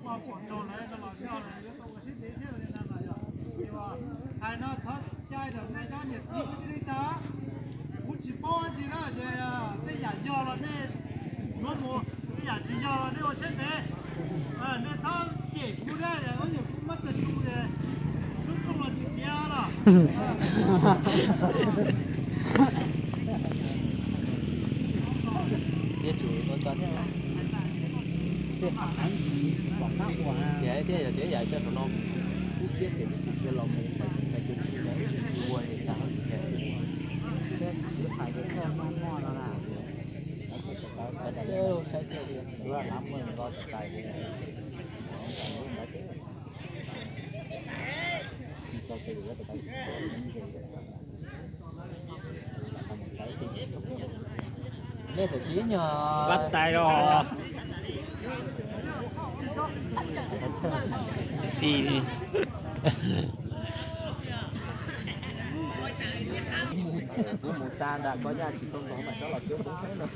Los pom txog lawv no los yog lawv yuav tau ua siab ntev thiab li no yog. Hais no thov cai rau nej cov niam txiv kwv tij neej tsa, kuv tsis paub dab tsi na ces tej yam yog los nej yuav mus, tej yam tsis yog los nej ua siab ntev. Nej txhob cem kuv thiab, ua yam kuv muab tag tu es lub rooj los tsis tiav los. Thiab yog tias yam coj saum no kub siab ces tus xwm cia los mus, tus tsis ntawd ua li cas. Saib thiab, lav muaj nto tais. Nej tawm tsis nyog vaj tais los. Xi li. Kuv mus xa nram koj nyaj tsis tau nkaus mas tsob los cuab kuv thiab no.